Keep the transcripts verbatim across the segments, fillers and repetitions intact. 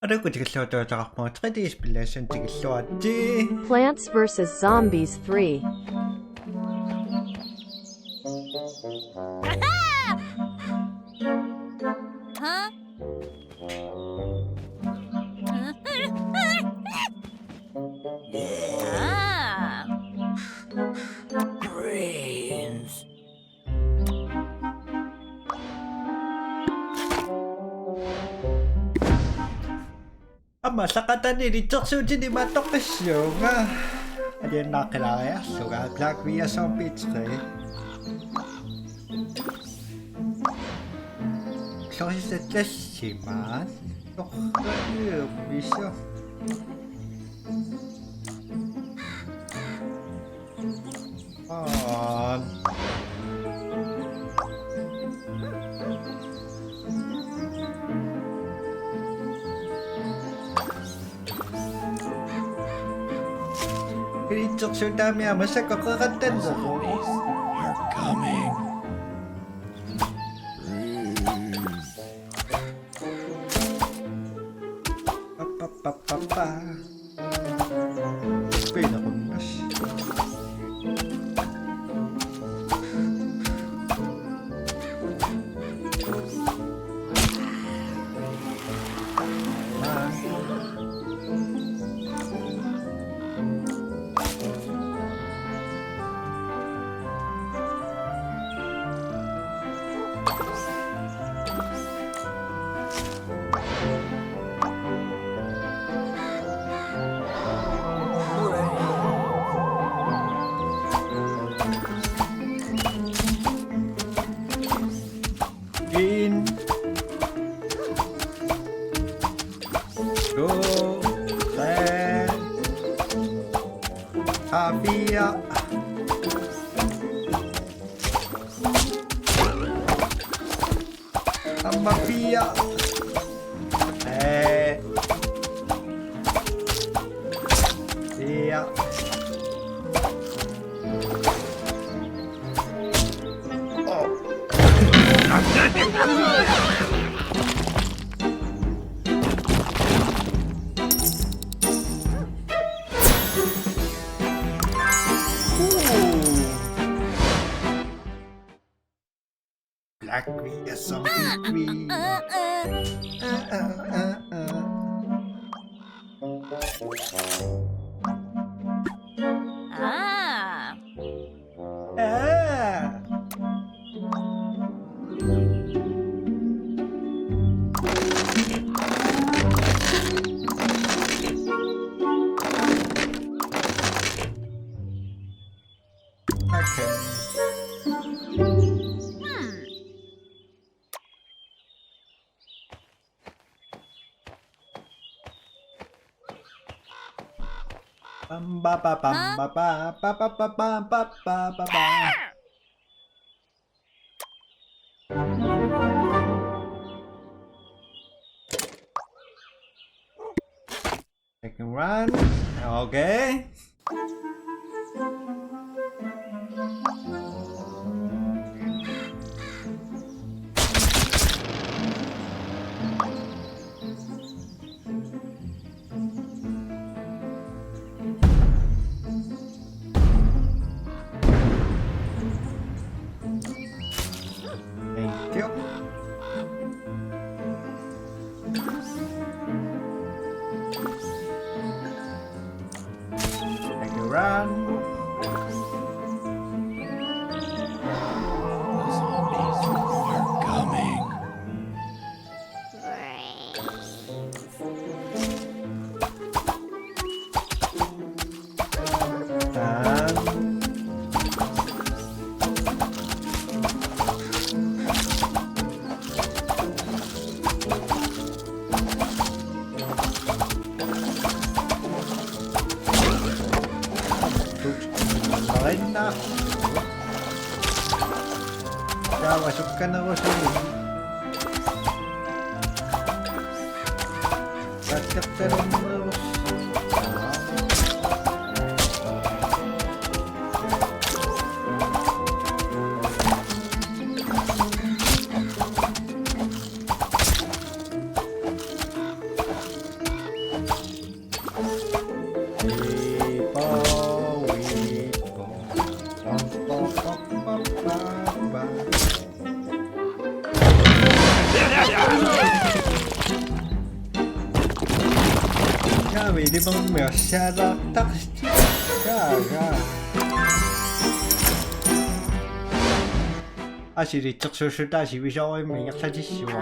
Aluukkut tikilluarusuppara, tre D spillersuunik tikilluaritsi. Plants versus Zombies three. Huh? Ah. Greens. Aamma saqataani ilitsersuutini imaattoqqissuunga. Aliannaaqqilaariarlunga Black Widow Zombie tre. Klorisat lassimaat. Torrajuupiso. Aa. Ilitsersuutaami aamma sakkoqarattannequ. Zombies are coming. Pa, pa, pa, pa, pa. Pinequnnas. En. To. Tre. Tre, fire. Aamma fire. Tre. Fire. Oh. Ooh. Black Widow, zombie queen. Uh, uh, uh, uh. Ah. Ah. Okay. Hmm. Bam, ba, ba, bam, ba, ba, ba, ba, ba, bam, ba, ba, ba, ba. Second round. Okay. Thank you. Taava sukkanerusumik. Pattertalernerus. Jaa, vi det var mere sjældent. Jaa, jaa. Asili tersusu taasi visorimmi ingerlatissua. Ah.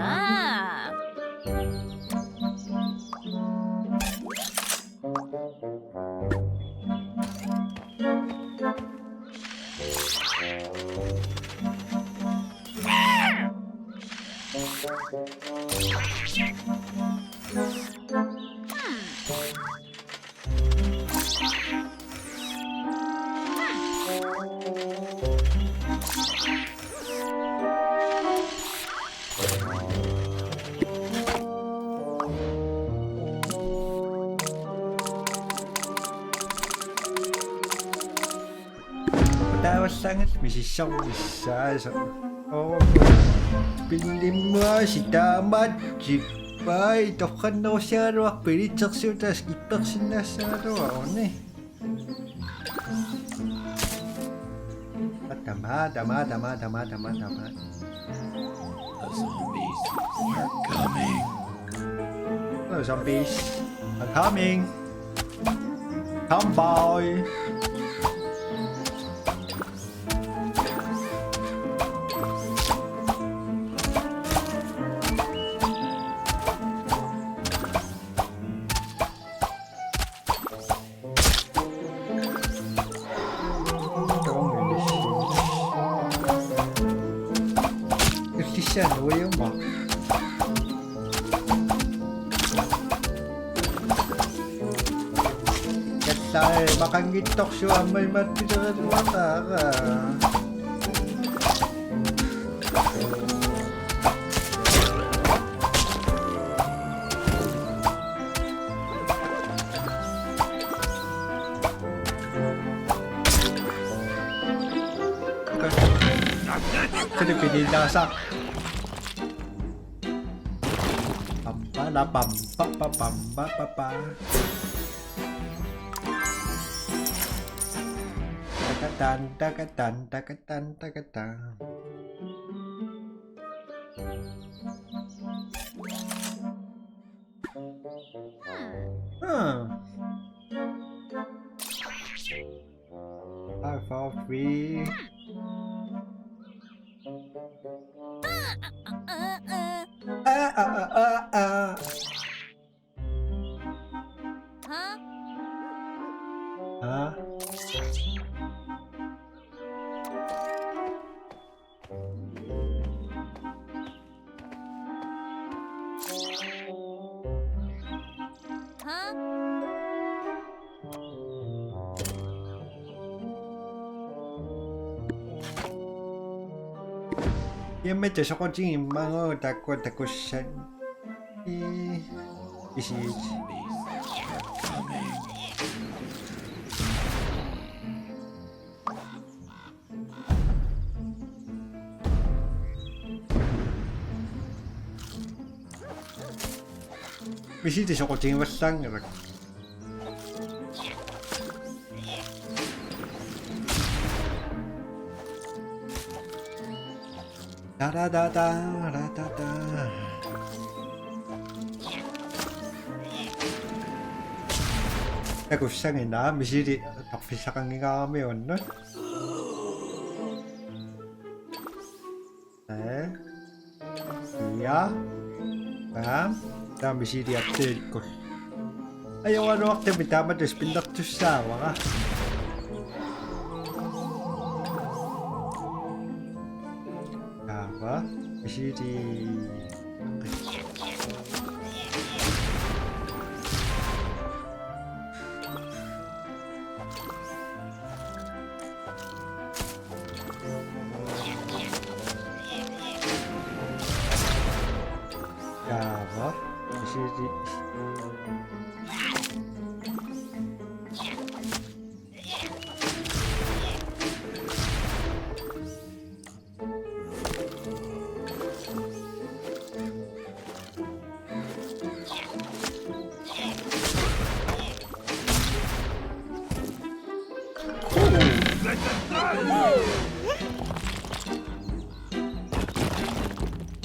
Taavallaanngilaq misissornissaasa. Oo. Pillimmuaasi taamaattup. Vai, torrannerussagaluarpoq ilitsersuutaasa ippersinnaassagaluaruni. Tama, tama, tama, tama, tama, tama. The zombies are coming. Hello, zombies. I'm coming. Come, boy. Illissaa nuiuma. Kallai maqanngittorsuaq aamma imaattuleruataara. Kene pinilaasaq. Pampala pampa pa pampa pa pa. Takatan, takatan, takatan, takatan. Hmm. Five, four, three. Ah, ah, ah, ah, ah. Huh? Huh? Immikkoortoq soqutigimmagooq taakkua takussanni. Isiit. Misiliit soqutigivallaanngilaq. Ta, ta, ta, ta, ta, ta, ta. Takussaginnaq misiliit atorfissaqanngingaarami uannut. Ee. Ja. Bam. Taava misiliit atsikkut. Ajoraluartumik taamatut spinnertussaavara. Taava misiliit.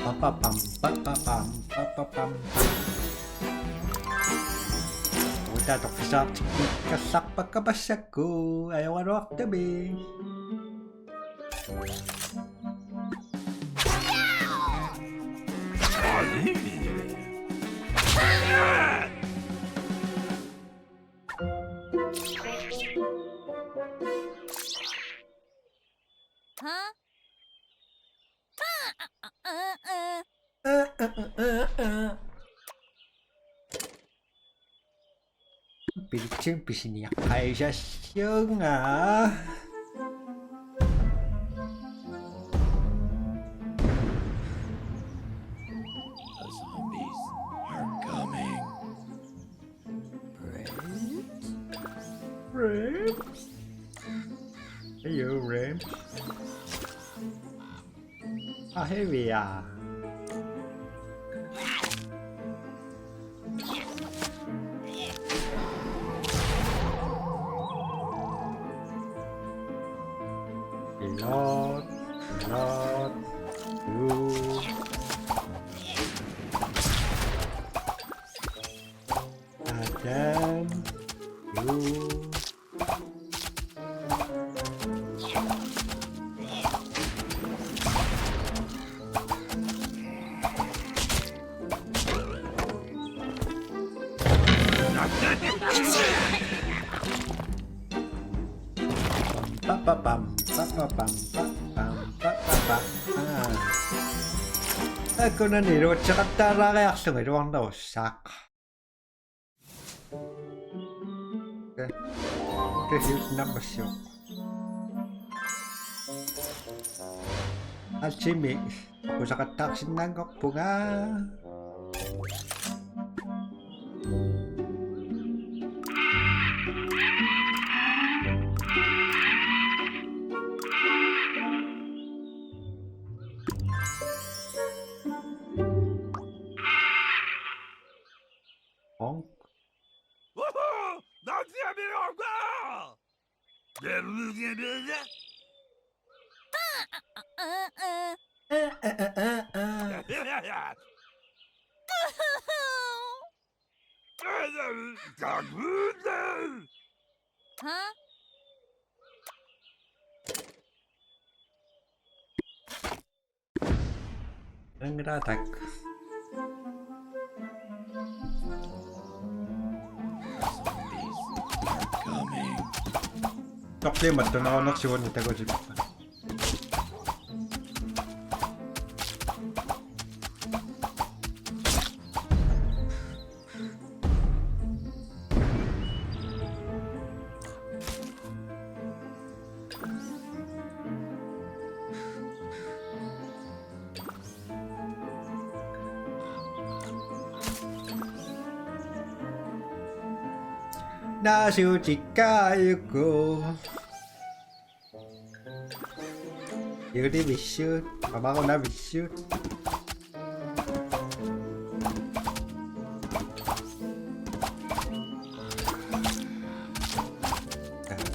Papapam, papapam, papapam. Uta toqqisaartikkallarpakka massakkut ajoraluartumik. Huh? Pilitsin pisiniaqqaisassuunga. The zombies are coming. Rams? Rams? Hello, Rams. Ah, here we are. Reload, reload, you. Adam, you. Papapam, papapam, papapam, papapam. Aa. Taakkunani iluatseqattaalaariarlunga iluarnerussaaq. Okay. Okay, hiusinnarpassiuk. Alchemy. Aqqusaaqattaarsinnaanngorpunga. Honk. Woohoo! That's the big old girl! Huh? Angatak. Toqqimat tunarunersivunnit takutippa. Naasuutikkaayuku. Juulivissut, amarunavissut.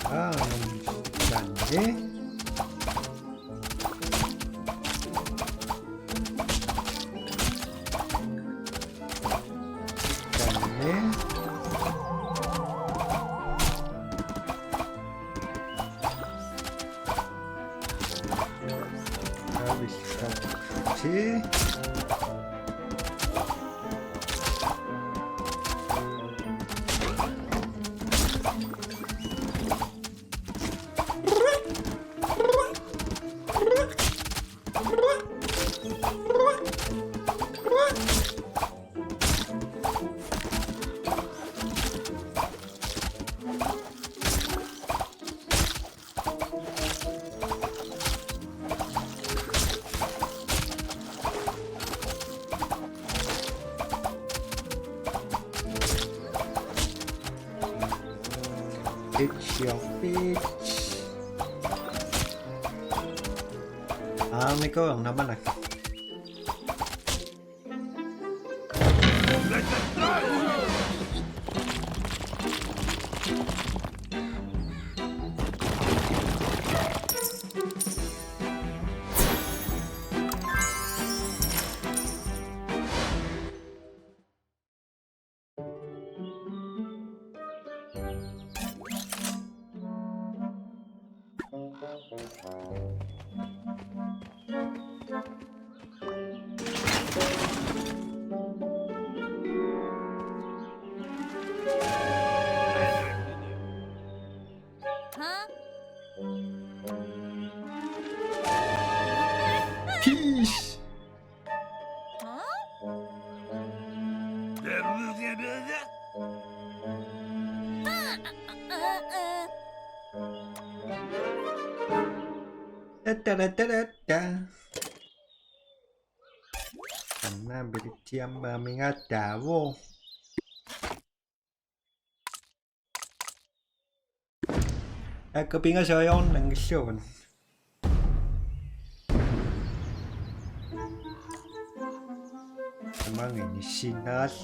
Aa, tanne. Tanne. Avissaatsi. It's your bitch. Ah, me cago en la mala. Tattarattaratta. Anna bilitsiamma minga tavo. Akka pingasoriornanngilluun. Tamangi nissinnaallaq.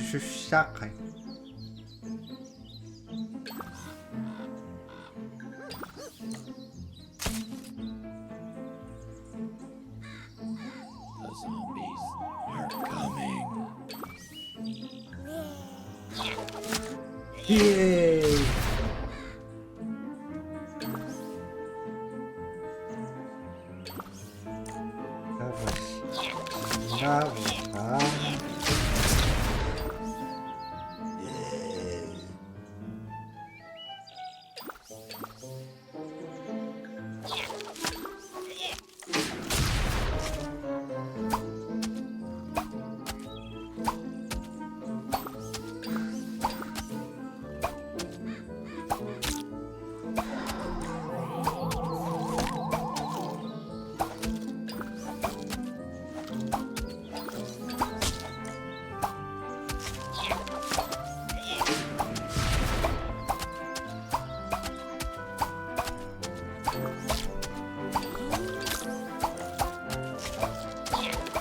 Sussaqai. The zombies are coming. Yay! That was, that was hard.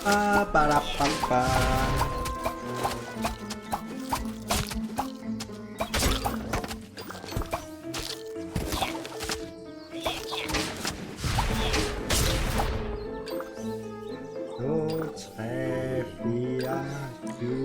Ah, para, pa, pa. To, tre, fire, syv.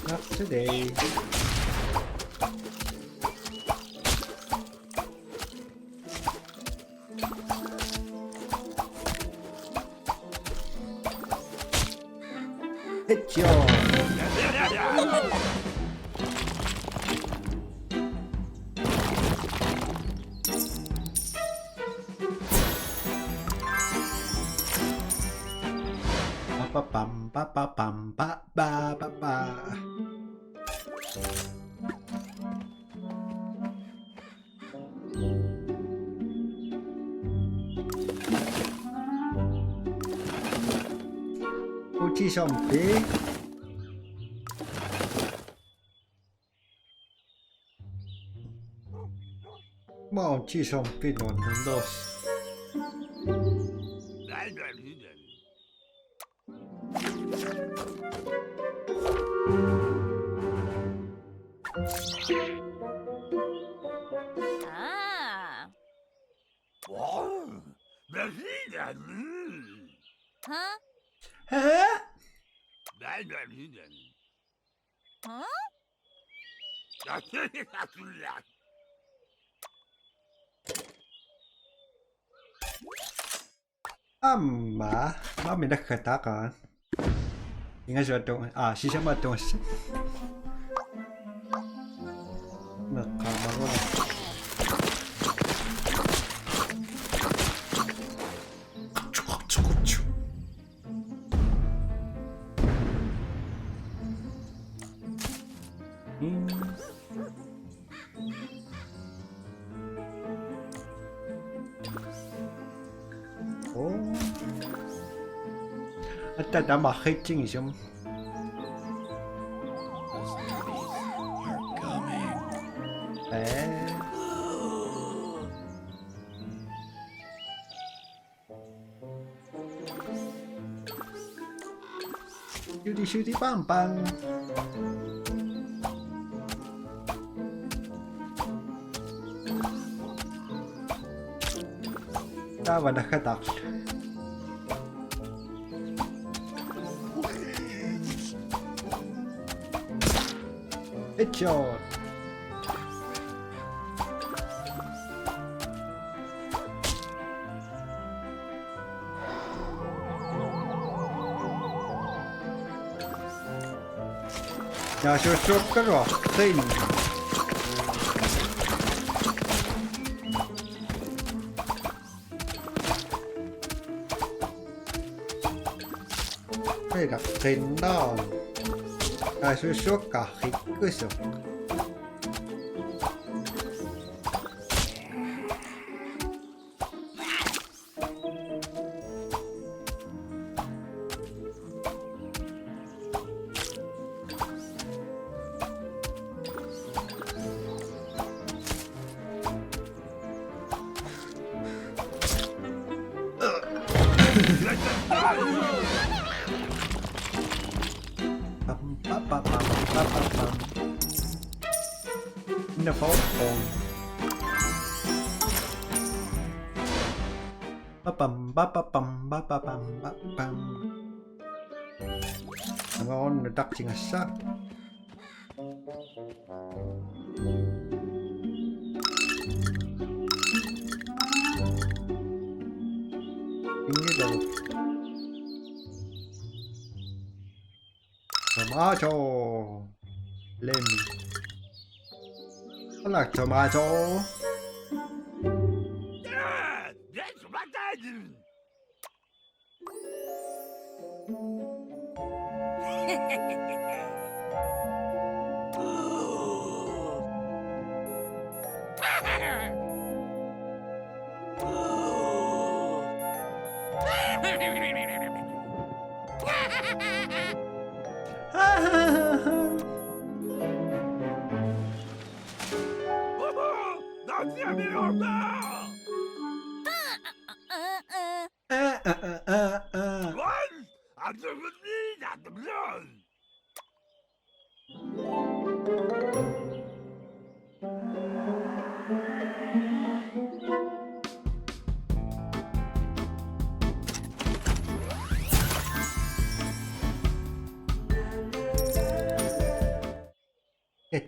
Not today. Headshot. Pa, pa, pam, pa, pa, pam, pa, pa, pa, pa. Uchi zombie. Ma uchi zombie no dos. Ah. Huh? Huh? Huh? Aamma, maani naggataqaaq. Ingasaattu, aa, sisamattuusi. Meqqaamaguna. Mm. Oh. Atta tamaqqitsingisum. Eh. Shooty, shooty, bang, bang. Taava naggataq. Headshot. Naasuussuukkaluartoq. Ila qinnaa. Naasuussuukkaluartoq. Pam, pam, pam. Minä fauqquun. Papam, papapam, papapam, papam. Angaarunna tartingassaq. Inngilaq. Tomato. Lemon. I like tomato.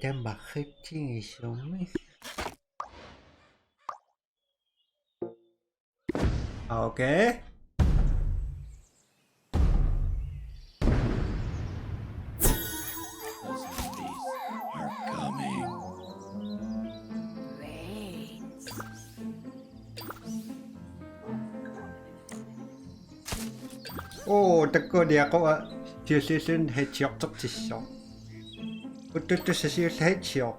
Tamarrutigisumi. Okay. The zombies are coming. Oo, takuuk niaqua siulliulluni headshottertissaaq. Uttuttussaq siulleq headshot.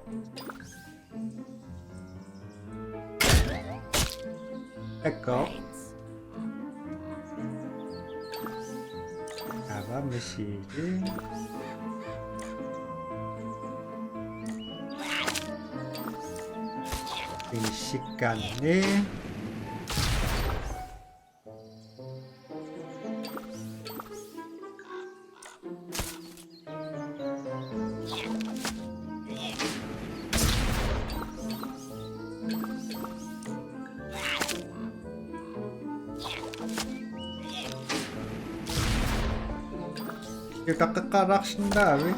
Ekko. Taava missili. Inissikkanni. Siutaqqeqqaalaarsinnaavi.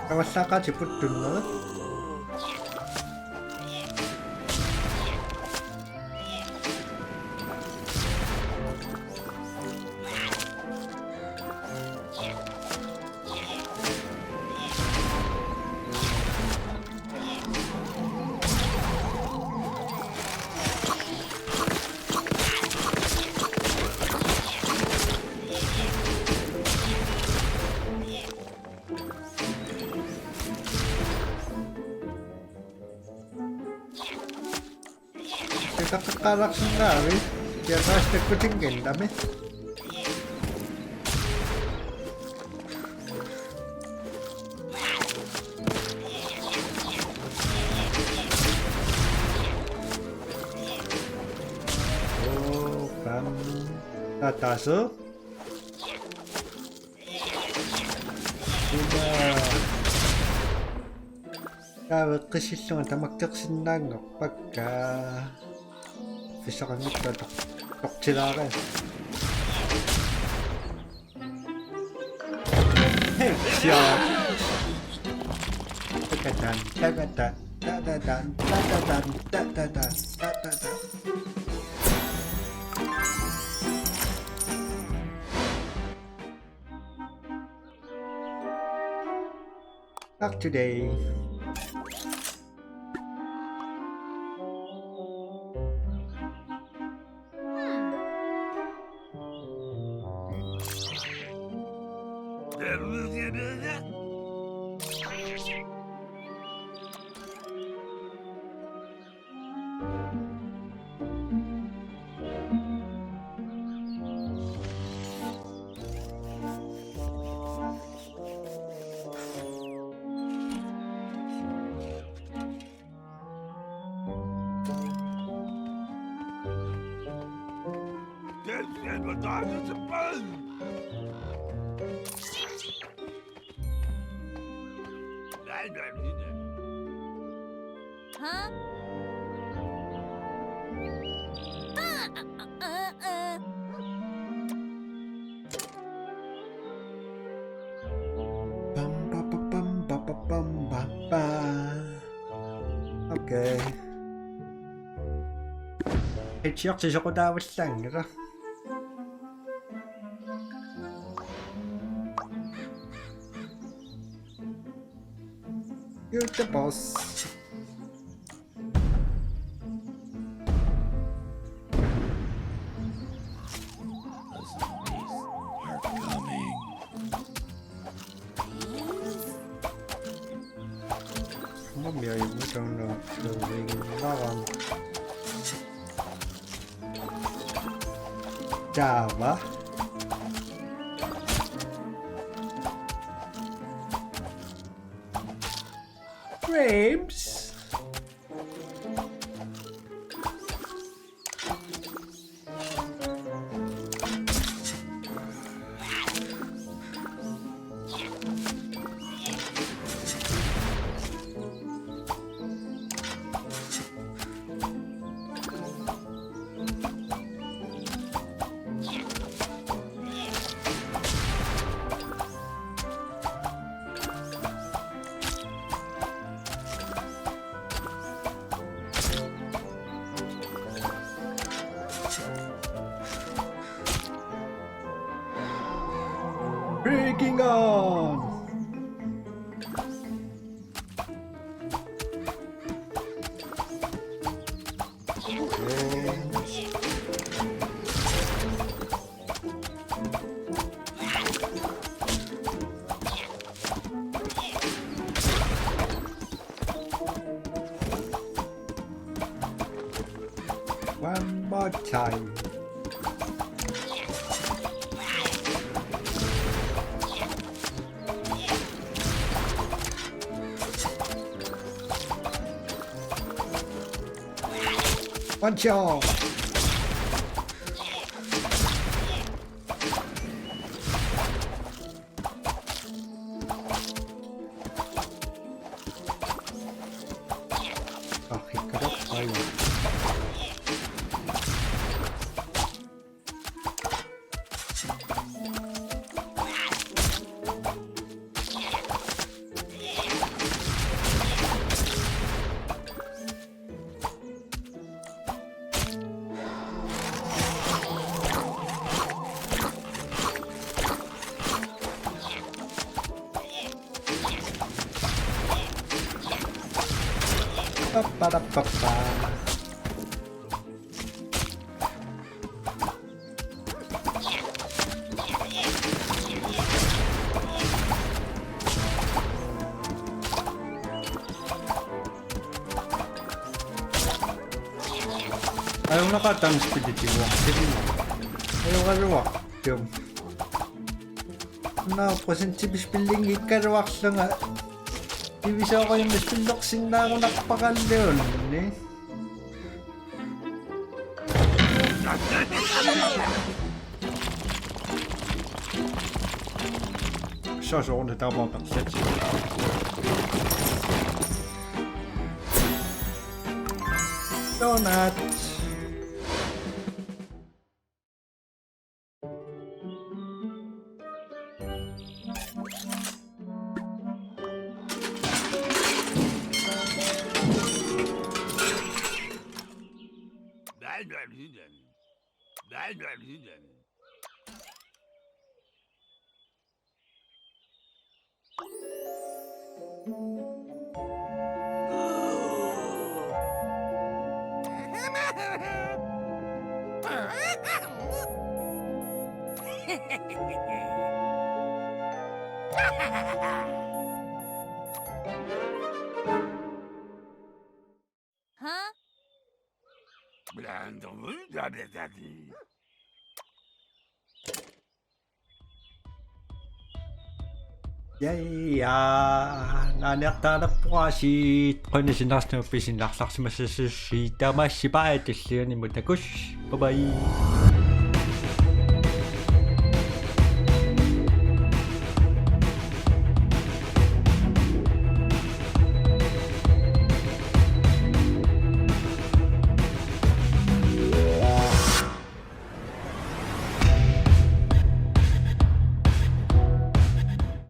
Kavallaaqaatiput tunnerit. Siutaqqeqqaalaarsinnaavi. Kiataas takkutinnginnami. Oo, pam. Taava taaseq. Ima. Taava eqqissillunga tamakkersinnaanngorpakka. Fissaqanngitsoq tor-, tortilaaraq. Headshot. Tatan, tatan, tatan, tatan, tatan, tatan, tatan. Not today. Huh? Ah, ah, ah, ah. Pam, pa, pa, pam, pa, pa, pam, pa, pa. Okay. Itsiaq sisoqutaavallaanngilaq. You're the boss. The zombies are coming. Mamma mia, we don't know the ring alarm. Java. Frames. Breaking on! One more time. One shot. Ah, hikkalaq, aivan. Papparapappa. Ajornaqaaq taanna spilli tiguartinnga. Ajoraluartoq. Hundrede procent spillinngikkaluarlunga. Divisioonimut spillersinnaagunarpara luunni. Sooruna taamaapparput. Donut. Huh? Ja, ja, naaniartaalerpoq aasiit, qujanaq sinnaarsimaffik sinnaarsimassasusi, taamaassi bye, tullianut takuss', bye bye.